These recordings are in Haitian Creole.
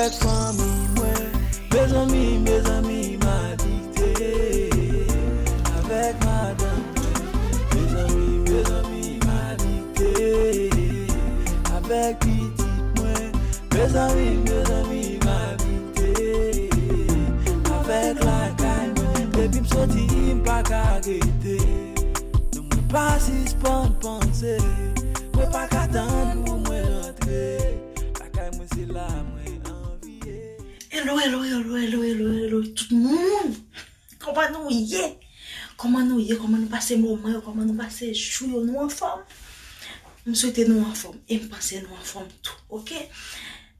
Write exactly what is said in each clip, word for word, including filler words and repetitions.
Avèk fanmi mwen, mezanmi, mezanmi, m adikte. Avèk madanm mwen, mezanmi, mezanmi, m adikte. Avèk pitit mwen, mezanmi, mezanmi, m adikte. Avèk lakay mwen, depi m soti, m pa ka rete. Non, mwen pa sispann panse, mwen pa ka tann pou mwen rantre. Lakay mwen, se la mwen anvi ye. Hello, hello, hello, hello, hello, hello, tout moun. Kòman nou ye? Kòman nou ye? Kòman nou pase moman yo? Kòman nou pase jou yo? Nou anfòm? M swete nou anfòm. E m panse nou anfòm tou, oke?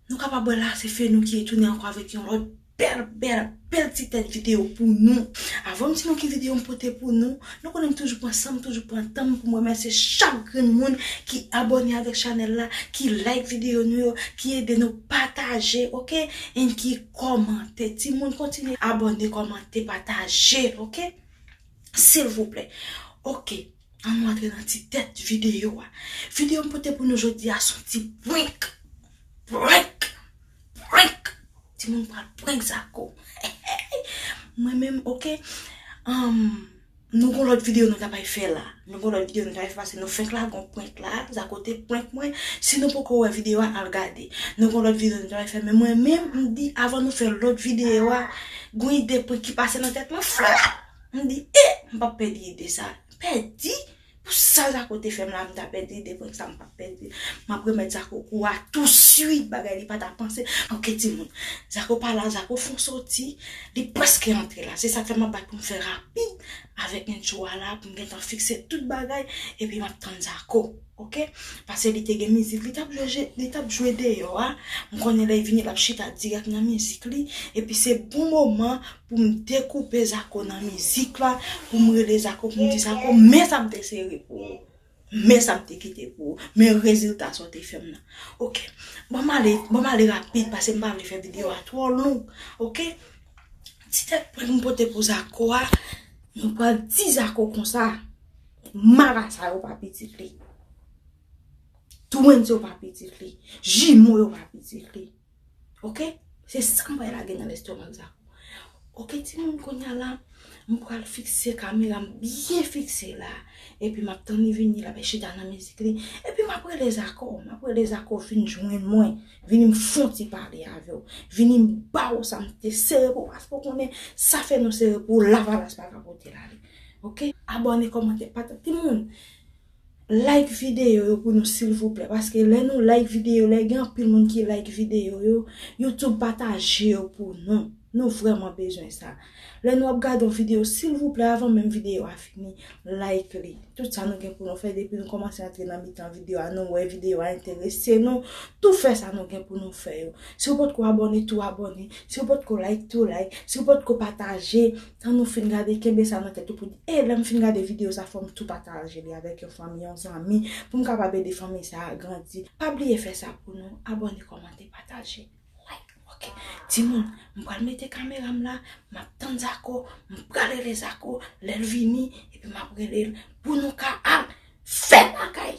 Nou kapab wè la, se Fenou ki retounen ankò avèk yon lòt bèl, bèl, bèl ti tèt videyo pou nou. Avan m di nou ki videyo m pote pou nou, nou konnen m toujou pran san m, toujou pran tan m pou m remèsye chak grenn moun ki abòne avèk chanèl la, ki like videyo nou yo, ki ede nou pataje, oke? And ki kòmante. Timoun, kontinye abòne, kòmante, pataje, oke? Silvouplè. Oke, ann nou antre nan ti tèt videyo a. Videyo m pote pou nou jodi a se yon ti prank. Prank! Prank! Timoun pral prank Zako. Mwen menm, oke. Um, nou gon lòt videyo nou ta pral fè la. Nou gon lòt videyo nou ta pral fè paske nou fenk lage yon prank la. Zako te prank mwen. Si nou poko wè videyo a, al gade. Nou gon lòt videyo nou ta pral fè, men mwen menm, m di avan nou fè lòt videyo a, gon ide prank ki pase nan tèt mwen, flap! M di, e, m p ap pèdi ide sa. Pèdi? Pou sa Zako te fè m la, m ta pèdi ide prank sa, m p ap pèdi. M ap remèt Zako kou a touswit, bagay li pa ta panse. Oke, timoun. Zako pa la, Zako fon soti, li prèske antre la. Se sa k fè m ap bat pou m fè rapid avèk entwo a la, pou m gentan fikse tout bagay, epi m ap tann Zako, oke? Paske li te gen mizik, li t ap jwe, li t ap jwe deyò a. M konnen lè l vini, l ap chita dirèk nan mizik li, epi se bon moman pou m dekoupe Zako nan mizik la, pou m rele Zako, pou m di Zako, men sa m te sere pou ou. Men sa m te kite pou ou. Men rezilta sa w te fè m nan. Oke. Ban m ale, ban m ale rapid, paske m pa vle fè videyo a twò long. Oke? Ti tèt prank m pote pou Zako a, mwen pral di Zako konsa, marasa yo pa pitit li. Twins yo pa pitit li. Jimo yo pa pitit li. Oke? Se sa m pral lage nan lestomak Zako. Oke, timoun, kounye a la, m pral fikse kamera m byen fikse la. Epi m ap tann li vini, l ap chita nan mizik li. Epi m ap rele Zako, m ap rele Zako vin jwenn mwen. Vini m fon ti pale avè w. Vini m ba w sa m te sere pou w, paske w konnen sa fè nou sere pou w, lavalas pa ka pote l ale. Oke? Abòne, kòmante, pataje. Timoun, like videyo yo pou nou, silvouplè, paske lè nou like videyo, lè gen anpil moun ki like videyo yo, YouTube pataje yo pou nou. Nou vrèman bezwen sa. Lè nou ap gade yon videyo, silvouplè, avan menm videyo a fini, like li. Tout sa nou gen pou nou fè depi nou kòmanse antre nan mitan videyo a, nou wè videyo a enterese nou, tou fè sa nou gen pou nou fè yo. Si w potko abòne, tou abòne. Si w potko like, tou like. Si w potko pataje, tan nou fin gade, kenbe sa nan tèt ou pou di, e, lè m fin gade videyo sa, fò m tou pataje li avèk yon fanmi, yon zanmi, pou m kapab ede fanmi sa a grandi. Pa bliye fè sa pou nou. Abòne, kòmante, pataje, like. Oke. Timoun, m pral mete kamera m la, m ap tann Zako, m pral rele Zako, lè l vini, epi m ap rele l pou nou ka al fè bagay.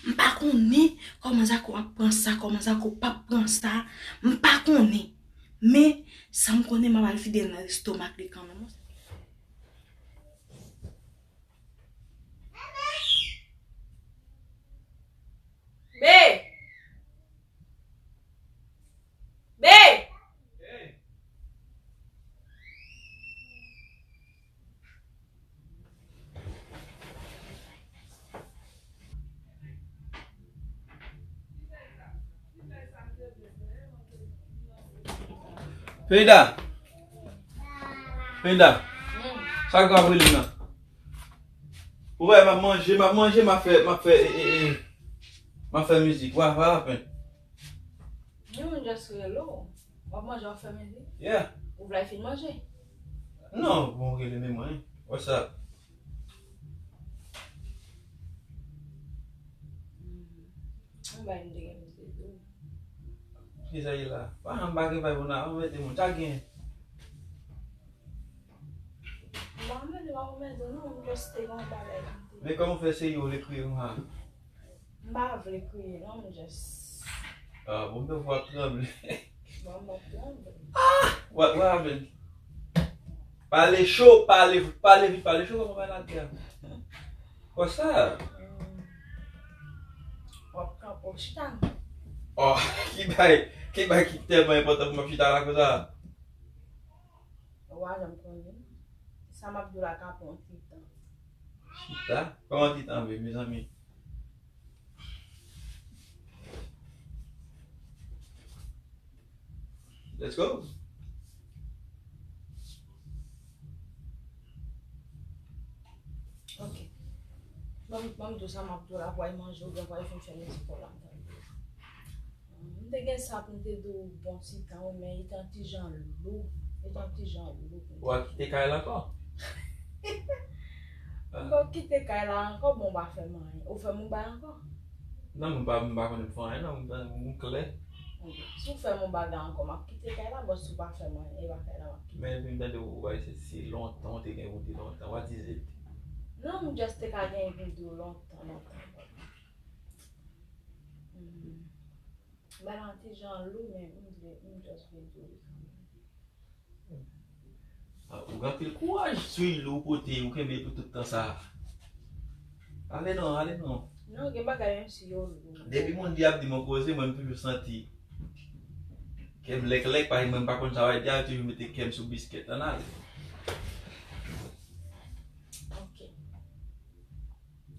M pa konnen kòman Zako ap pran sa, kòman Zako p ap pran sa. M pa konnen. Men, sa m konnen, m ap al vide l nan lestomak li kanmenm. Be! Be! Feyda! Feyda! Sa k ap rele m nan? Ou wè, m ap manje, m ap manje, m ap fè, m ap fè, e, e, e, m ap fè mizik. Wa, wa apen. Non, m just rele w. W ap manje, w ap fè mizik? Yeah. Ou vle fin manje? Non, bon, rele men mwen. What's up? Hmm. Yon bagay m te gen pou m te di w. Kisa ye la? Pa janm pa gen bagay pou n a mete moun. Sa gen? M pa mete, m pa mete, non, m just te gen yon bagay pou m te di. Men kòman w fè se yo w te kriye konsa? M pa vle kriye, non, m just. Ah, bon, m te vwa tranble. What, what happened? Pale cho, pale, pale vit, pale cho, kòman pale atè a? What's up? W ap kanpe, w chita. Oh, ki bay, ki bay ki tèlman enpòtan pou m ap chita la konsa? Ou pa janm konnen. Sa m ap di w la ka pran ti tan. Chita? Kòman ti tan vre, mezanmi? Let's go. Ok. Ban m, ban m di w sa m ap di w la, pou w al manje oubyen pou w al fin fè yon ti kòb la, m tande. M te gen sa pou m te di w bon ti tan, wi, men li te yon ti jan lou. Li te yon ti jan lou pou m te... W a kite kay la ankò? M pap kite kay la ankò, bon, w pa fè m anyen. Ou fè m yon bagay ankò? Non, m pa, m pa konnen m fè anyen, non, m, m klè. Ok. Si w fè m yon bagay ankò, m ap kite kay la, but si w pa fè m anyen, e pa kay la m ap kite. Men epi m tande w bay se, se lontan w te gen pou di lontan. What is it? Non, m just te ka gen pou di w lontan, lontan. Hmm. Bagay la yon ti jan lou, men m vle, m just vle di w li kanmenm. Ah, ou gen anpil kouraj, sou li ou pote, ou kenbe pou tout tan sa. Ale non, ale non. Non, gen bagay menm si yo lou. Depi moun di ap di m yon koze, mwen m toujou santi kè m lèk lèk, paske mwen m pa konn sa w ap di a, yo toujou mete kè m sou biskèt. Ann ale. Ok.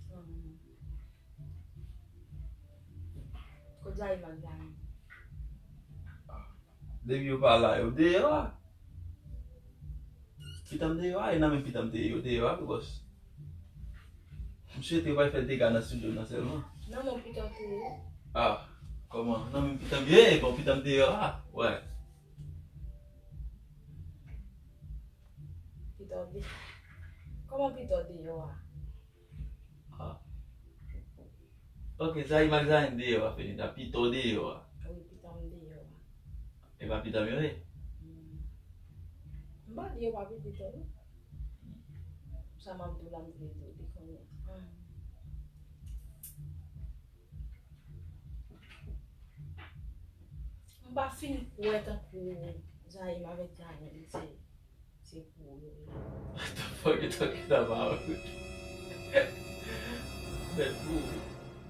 Hmm. Kot Zaïm ak Dani? Depi yo pa la, yo deyò a. Pitan m deyò a, e nan men pitan m te ye, yo deyò a, bikòs m swete yo pa fè dega nan estidyo nan sèlman. Nan men pitan w te ye? Ah, kòman? Nan men pitan m ye, bon, pitan m deyò a. Wè. Pitan w de-, kòman pitan w deyò a? Ah. Ok, Zaïm ak Zaïm deyò a, Fenita. Pitan w deyò a. Wi, pitan m deyò a. E pa pitan m yo ye? Hmm. M pa di yo pa pitit ou, non. Sa m ap di w la, m vle di w li konnen. Hmm. M pa fin kwè tankou Zaïm avèk Zaïm se, se pou yo ye. What the fuck you talking about? Mèt pou.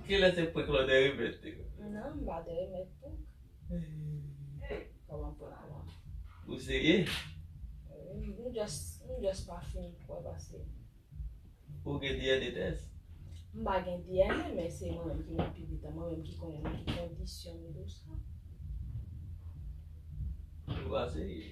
Kilè se prank la w te remèt, nèg? Non, m pa te remèt prank. Kòman prank la? Ou serye? Wi, m just, m just pa fin kwè paske Ou gen D N A tès? M pa gen D N A, men se mwen menm ki met pitit an, mwen menm ki konnen nan ki kondisyon m di w sa. Ou pa serye?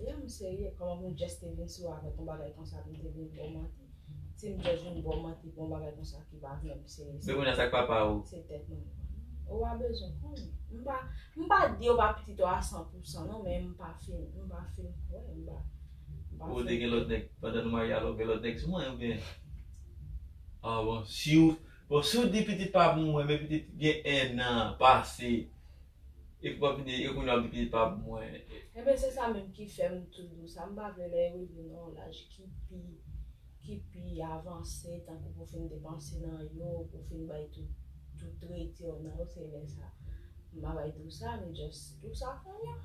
Yeah, m serye. Kòman pou m just te vin sou avèk yon bagay konsa, pou m te vin ba w manti? Si m just vin ba w manti pou yon bagay konsa ki pa menm serye. Men kounye a sa k papa ou? Se tèt mwen. Ou pa bezwen konnen. M pa, m pa di yo pa pitit ou a san pou san non, men m pa fin, m pa fin kwè, m pa, m pa fin kwè. Ou te gen lòt nèg, pandan nou marye a la, ou gen lòt nèg sou mwen, oubyen? Ah, bon, si w, bon, si w di pitit pa pou mwen, men pitit gen ennan pase, epi w ap vin, e kounye a w ap di pitit pa pou mwen. Enben, se sa menm ki fè m toujou di w sa, m pa vle lè yo rive nan yon laj ki pi, ki pi avanse, tankou pou fin depanse nan yo, pou fin bay tout, tout rete yo nan yo, se lè sa. M pa bay tou sa, m just tou sa kounye a.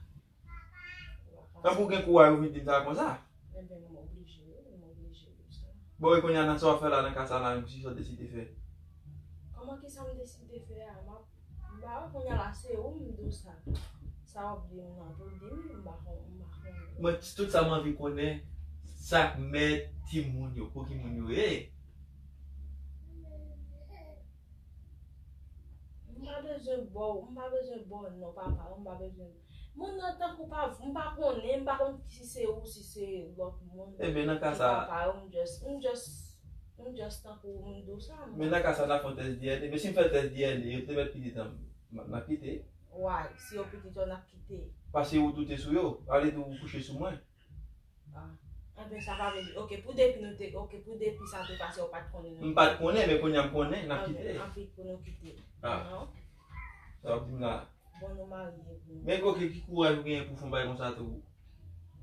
Tankou w gen kouraj ou vin di m sa konsa. Enben, m oblije, wi, m oblije tou sa. Bon, e kounye a nan sa w ap fè la, nan ka sa la, menm ki sa w deside fè? Kòman ki sa m deside fè a? M ap M pa wè kounye a la, se ou m di w sa. Sa w ap di m nan, pou w di m, m pa kon-, m pa konnen. Mwen, tout sa m anvi konnen, sa k mèt timoun yo, pou ki moun yo ye. M pa bezwen ba w, m pa bezwen ba w non papa, m pa bezwen. Moun nan tankou pa, m pa konnen, m pa konn si se ou, si se lòt moun. Ebyen, nan ka sa, papa yo, m just, m just M just tankou m di w sa, m... Men nan ka sa, n ap fè yon tès D N A. Men si m fè tès D N A, yo te mèt pitit an, m, m ap kite. Why? Si yo pitit yo, n ap kite. Paske ou doute sou yo. Ale di ou kouche sou mwen. Ah. Anben, sa pa vle di, ok, pou depi nou te, ok, pou depi sa te pase, ou pa t konnen non? M pa t konnen, men kounye a m konnen, n ap kite. Anben, anpil pou nou kite. Ah. Non? Sa w ap di m la? Bon, nou marye pou nou. Men ok, ki kouraj ou genyen pou w fè yon bagay konsa tou?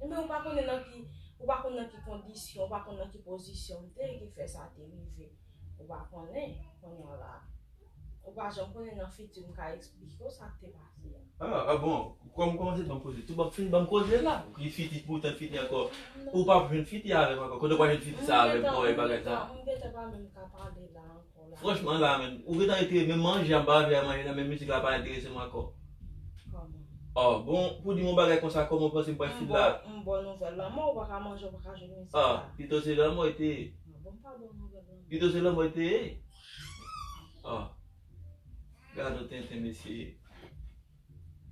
Men ou pa konnen nan ki, ou pa konn nan ki kondisyon, ou pa konn nan ki pozisyon m te ye ki fè sa te rive. Ou pa konnen, kounye a la. Ou pa janm konnen nan fiti m ka eksplike w sa k te pase a. Ah, ah bon, Kòm kòmanse ban m koze. Tou ban m fin ban m koze la. Ki fiti, poutan fiti ankò. Ou p ap jwenn fiti avè m ankò. Kote w pa jwenn fiti sa avè m, kòman e bagay sa? M gentan pa menm ka pale la ankò la. Franchman la, menm, ou gentan retire menm manje a, m pa anvi al manje nan, menm mizik la pa enterese m ankò. Kòman? Oh, bon, pou di m yon bagay konsa, kòman w panse m pral fini la? M ba w nouvèl lanmò, ou pa ka manje, ou pa ka jwenn mizik la. Ah, pito se lanmò e te ye. Ah, bon, m pa ba w nouvèl lanmò. Pito se lanmò e te ye. Ah. Gade yon tenten, mesye.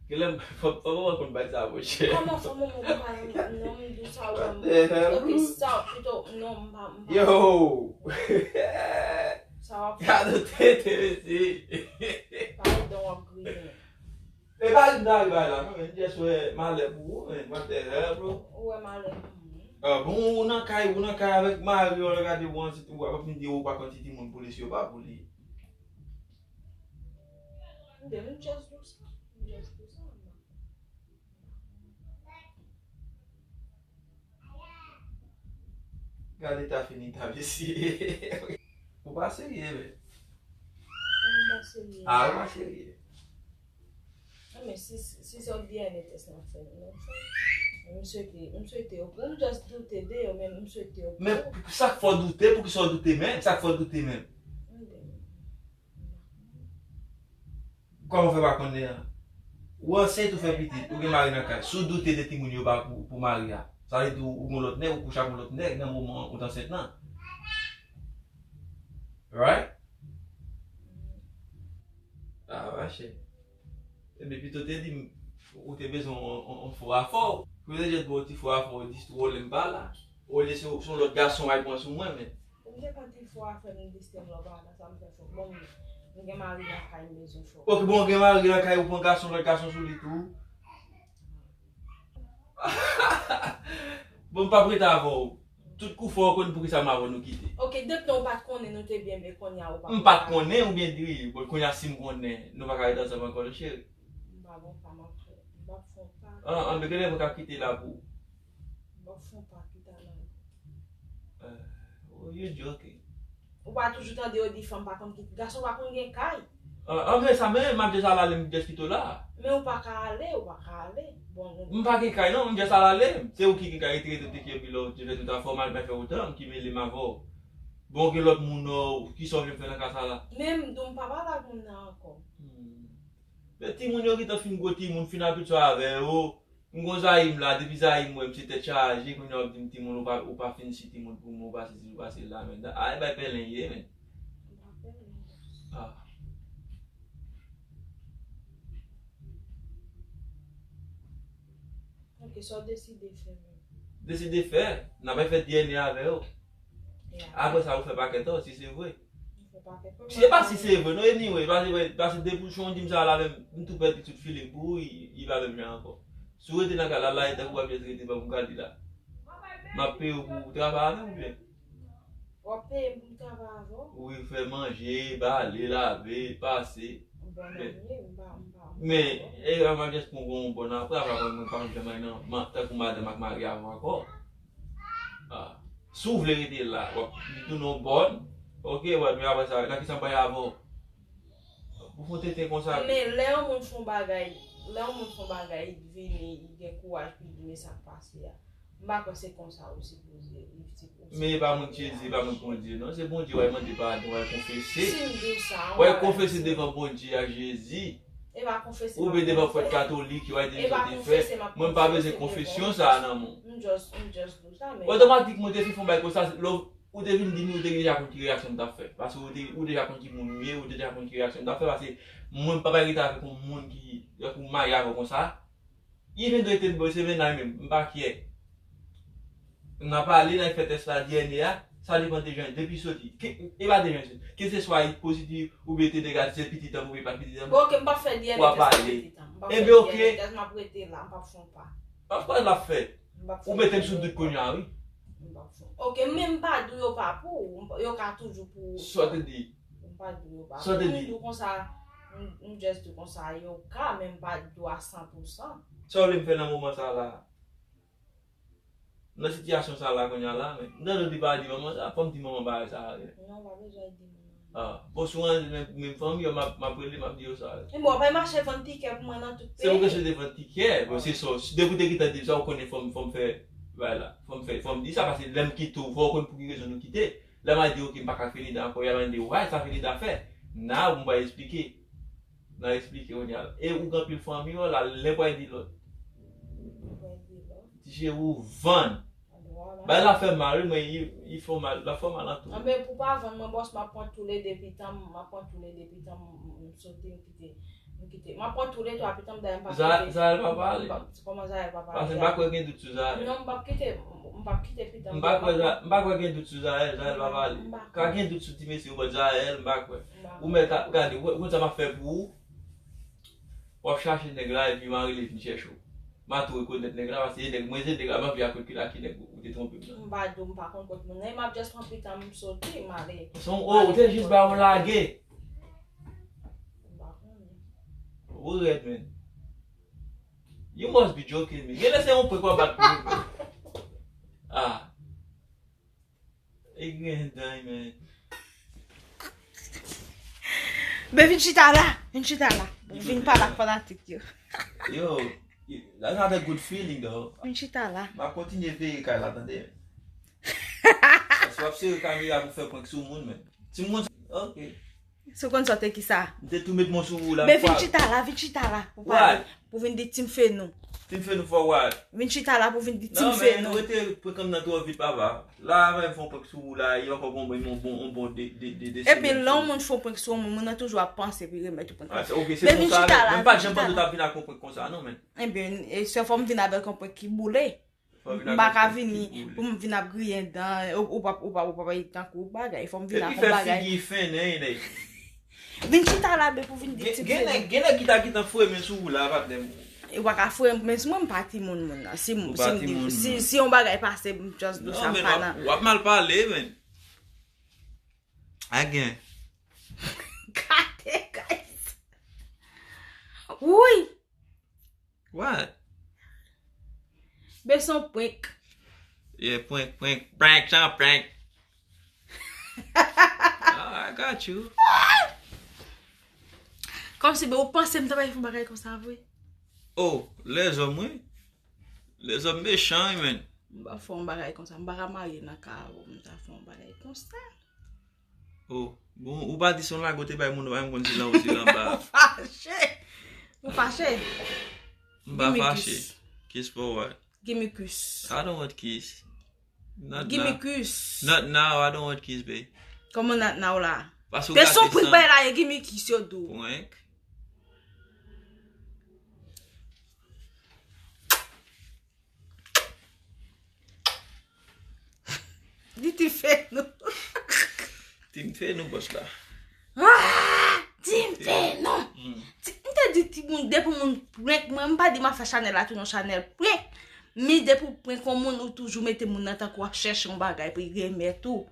Genlè m, fò, fò m konn bay sa, monchè. Kòman fò m, m pa nan, non, m di w sa, wè, m, ok, sa, pito, non, m pa, m pa. Yo! Sa w ap fè. Gade tete, mesye. Pa edan w ap griyen. E pa vin nan bay la, non, men just wè malè pou ou, men, what the hell, bro? Ou wè malè pou mwen. Ah, bon, ou nan kay, ou nan kay avèk mari w, lè gade w ansanm, ou ap vin di ou pa konn si timoun pou li, si yo pa pou li. Tande, m just di w sa. M just di w sa. Gade ta fini ta mesye. Ou pa serye, men. Kòman m pa serye? Ah, ou pa serye. Non, men si, si, si se yon D N A test n ap fè, n ap fè. M swete, m swete yo pou, m just doute de yo, men m swete yo pou. Men sa k fè w doute, poukisa w doute menm? Sa k fè w doute menm? Tande. Kòman w fè pa konnen an? Ou ansent, ou fè pitit, ou gen mari nan kay. Si w doute de timoun yo pa pou, pou mari a, sa vle di ou, ou gen lòt nèg, ou kouche ak yon lòt nèg nan moman ou t ansent nan. Right? Ah, machè. Ebyen, pito te di m, ou te bezwen yon, yon, yon fo afò. Pou yo te jis ba w ti fo afò, dis twò lè m pa la. Olye se, se yon lòt gason al pran sou mwen, men. M te pran ti fo afè m, dis tè m lò pa la, sa m fè fò. Bon, m, m gen mari lakay, m bezwen fò. Ok, bon, gen mari lakay, ou pran gason, lòt gason sou li tou. Bon, m p ap rete avè w. Tout kou fò w konn poukisa m avè w nou kite. Ok, depi non ou pa t konnen nou te byen, men kounye a ou pa konnen. M pa t konnen oubyen di, bon, kounye a si m konnen, nou pa ka rete ansanm ankò, non, cheri. M pa gon pa, m ap fè, m ap fè yon pa. Ah, ah, men genlè mwen ka kite la pou ou. M ap fè yon pa, kite la. Euh, oh, you joking. Ou pa toujou tande yo di fanm pa konn kite, gason pa konn gen kay. Ah, ah, men sa, men m ap just al ale, m just kite w la. Men ou pa ka ale, ou pa ka ale. Bon, nou. M pa gen kay non, m just al ale. Se ou ki gen kay, rete, rete, te kye bilò, te fè tout afè w, mal, mal fè otan, m ki mele m avè w. Bon, gen lòt moun, oh, ki sa w vle m fè nan ka sa la? Men m di w m pa pale ak moun nan ankò. Hmm. Men timoun yo gentan fin gwo timoun, fin abitye avè yo. M gon zayim la, depi zayim wè m se tèt chaje, kounye a w ap di m timoun ou pa, ou pa fin si timoun pou mwen, ou pa sesi, ou pa sela, men. A, e bay pèlen ye, men. Ah. Ok, sa w deside fè menm? Deside fè, n a bay fè D N A avè yo. Apre sa, ou fè pakèt an, si se vre. Se pa si se vre, non, anyway, paske, paske depi w di m sa la, menm, m tou pèdi tout feeling pou ou, li, li pa menm jan ankò. Si w rete nan kay la, la, e tankou w ap just rete ban m gade la. M ap peye w pou w travay avè m oubyen? W ap peye m pou m travay avè w? Wi, fè manje, bale, lave, pase. Bon, men, men, e, m ap just pran yon bòn apre, apre mwen, mwen pa janm nan, tankou madanm ak mari avè w ankò. Ah. Si w vle rete la, w ap tounen yon bòn. Ok, wè, men apre sa, nan kisa m pral avè w? Ou fè yon tenten konsa. Men lè yon moun fè yon bagay, lè yon moun fè yon bagay, li vini, li gen kouraj pou li di, men sa k pase a. M pa kwè se konsa ou sipoze, ou sipoze. Men e pa mwen k Jezi, e pa mwen k Bondye, non. Se Bondye w al mande padon, w al konfese. Si m di w sa, w al konfese devan Bondye ak Jezi. E pa konfese. Oubyen devan prèt katolik, yo al di m sa w te fè. Mwen m pa bezwen konfesyon sa a nan men w. M just, m just di w sa, men. Otomatikman, ou te fin fè yon bagay konsa, lè w, ou te vin di m, ou te deja konn ki reyaksyon m t ap fè. Paske ou te, ou deja konn ki moun ou ye, ou te deja konn ki reyaksyon m t ap fè, paske mwen m p ap rete avèk yon moun ki, tankou m marye avè w konsa. Even though it is boy, se mennaj menm, m pa care. N a pale, n a fè tès la, D N A a, sa depann de jan, depi soti. Ke, e pa de jan soti. Keseswa li pozitif oubyen te negatif, se pitit an oubyen pa pitit an. Bon, ok, m p ap fè D N A tès pou pitit an. M p ap fè D N A tès, m ap rete la, m p ap fè yon pa. Of course l ap fèt. Ou mete m sou dout kounye a, wi. M p ap fè yon pa. Ok, men m pa di w yo pa pou ou, m pa, yo ka toujou pou ou. Sa w te di? M pa di w yo pa pou ou, m di w konsa, m, m just di w konsa, yo ka, men m pa di w a san pou san. Sa w vle m fè nan moman sa la? Nan sitiyasyon sa la kounye a la, men. M tande w di pa di manman sa, fò m di manman bagay sa a, men. Non, w pa bezwen di manman. Ah, bon, si w rann menm, menm fanmi yo, m ap, m ap rele, m ap di yo sa. E bon, w pa mache vann tikè pou mwen nan tout peyi. Se pou kesyon de vann tikè, bon, se sa. Depi w te gentan di m sa, ou konnen fò m, fò m fè, bay la, fò m fè, fò m di sa, paske lè m kite w, fò w konn pou ki rezon nou kite. Lè m a di, "Ok, m pa ka Felinda ankò," y a mande, "Why sa Felinda fè?" Now, m pral eksplike. N a eksplike kounye a. E ou gen anpil fanmi yo la, len pral di lòt. Ti cheri ou vann. Bay la fè mal, wi, men li, li fè w mal, la fè w mal antou. Anben, pou pa vann mwen, bòs, m ap pran toulede pitan m, m ap pran toulede pitan m, m, m sote, m kite, m kite. M ap pran toulede twa pitan m, dayè m pa Za-, kite. Zael pa pale. M pa, kòman Zael pa pale? Paske m pa kwè gen dout sou Zael. Non, m p ap kite, m p ap kite pitan m. M pa kwè Za-, m pa kwè gen dout sou Zael, Zael pa pale. M pa kwè. Ka gen dout sou ti mesye yo, but Zael, m pa kwè. M pa kwè. Ou mèt a, gade, ou, ou konn sa m ap fè pou ou? W ap chache nèg la, epi m a rele vin chèche w. M a tou rekonèt nèg la, paske e nèg mwen, se nèg la, m anvi a kot ki la, ki nèg ou te twonpe m nan. M pa di w m pa konn kot moun nan, e m ap just pran pitan m soti, m ale. Son, oh, ou te jis ba yon lage. M pa konnen. Ou rèd, man. You must be joking me. Genlè se yon prank w ap bat pou mwen. Ah. E gen dan, man. Ben, vin chita la. Vin chita la. Vin pale ak fanatik yo. Yo, that's not a good feeling, though. Vin chita la. M ap kontinye veye kay la, tande. Paske w ap sere kamera pou fè prank sou moun, man. Timoun, ok. Si w konn sa w te ki sa? M te tou met men sou ou la. Ben, vin chita la, vin chita la. Pou pale. Pou vin di Team Fenou. Team Fenou for what? Vin chita la pou vin di Team Fenou. Non, men, rete prank nan twò vit, papa. La, avè m fè yon prank sou ou la, e ankò gon bon, yon bon, yon bon de, de, de, de. Epi lè yon moun fè yon prank sou yon moun, moun nan toujou ap panse pou remèt ou prank la. Ah, ok, se konsa, men m pa t janm panse w t ap vin ak yon prank konsa, non, men. Ebyen, e sè fò m vin avèk yon prank ki boule. M pa ka vini pou m vin ap griyen dan, ou, ou p ap, ou p ap, ou p ap tankou bagay, fò m vin ak yon bagay. Epi fè figi fennen, nèg. Vin chita la, ben, pou vin di ti. Gen nèg, gen nèg ki ta gentan foure men sou ou la, patnè m. E w pa ka foure men sou mwen, m pa timoun moun nan. Si, si, si, si yon bagay pase, m just di w sa, m pa nan. W ap mal pale, men. Agen. Gade, guys. Wouy. What? Ben, se yon prank. Yeah, prank, prank, prank, chan, prank. Ah, I got you. Kòmsi, ben, ou panse m ta bay fè yon bagay konsa vre? Oh, lèzòm, wi. Lèzòm mechan, wi, men. M pa fè yon bagay konsa. M pa ka marye nan ka avè w, m ta fè yon bagay konsa. Oh, bon, ou pa di se yon lage w te bay moun, ou pa menm konn si l anwo, si l anba. Ou fache. Ou fache. M pa fache. Kiss for what? Gimme kiss. I don't want kiss. Not now. Gimme kiss. Not now, I don't want kiss, babe. Kòman not now la? Paske w gate san. Te son prank bay la, e gimme kiss yo di w. Prank. Li te fè nou. Team Fenou, bòs la. Ah! Team Fenou. Mm. Ti, m te di timoun, depi moun prank mwen, m pa di m ap fè chanèl la tounen yon chanèl prank. Men depi w prank yon moun, ou toujou mete moun nan tankou w ap chèche yon bagay pou l remèt ou.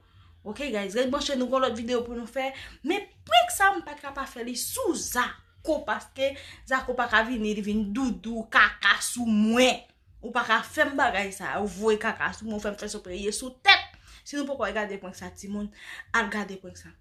Ok, guys, ret branche, nou gon lòt videyo pou nou fè. Men prank sa, m pa t ka pa fè li sou Zako, paske Zako pa ka vini, li vin doudou, kaka sou mwen. Ou pa ka fè m bagay sa, ou voye kaka sou mwen, ou fè m fè sopreye sou tèt. Si nou poko al gade prank sa, timoun, al gade prank sa.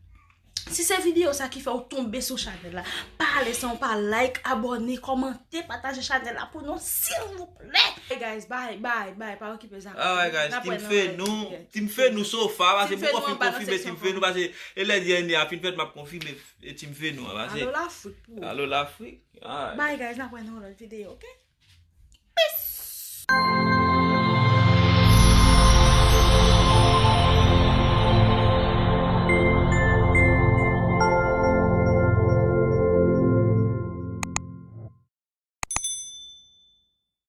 Si se videyo sa ki fè w tonbe sou chanèl la, pa ale san w pa like, abòne, kòmante, pataje chanèl la pou nou, silvouplè. Hey guys, bye, bye, bye, pa okipe Zako. Alright guys, Team Fenou, Team Fenou so far, pase m poko fin konfime Team Fenou, pase e lè dènye a fin fèt, m ap konfime e Team Fenou an, pase. Alo Lafrik pou ou. Alo Lafrik, alright. Bye guys, n ap wè nan yon lòt videyo, ok?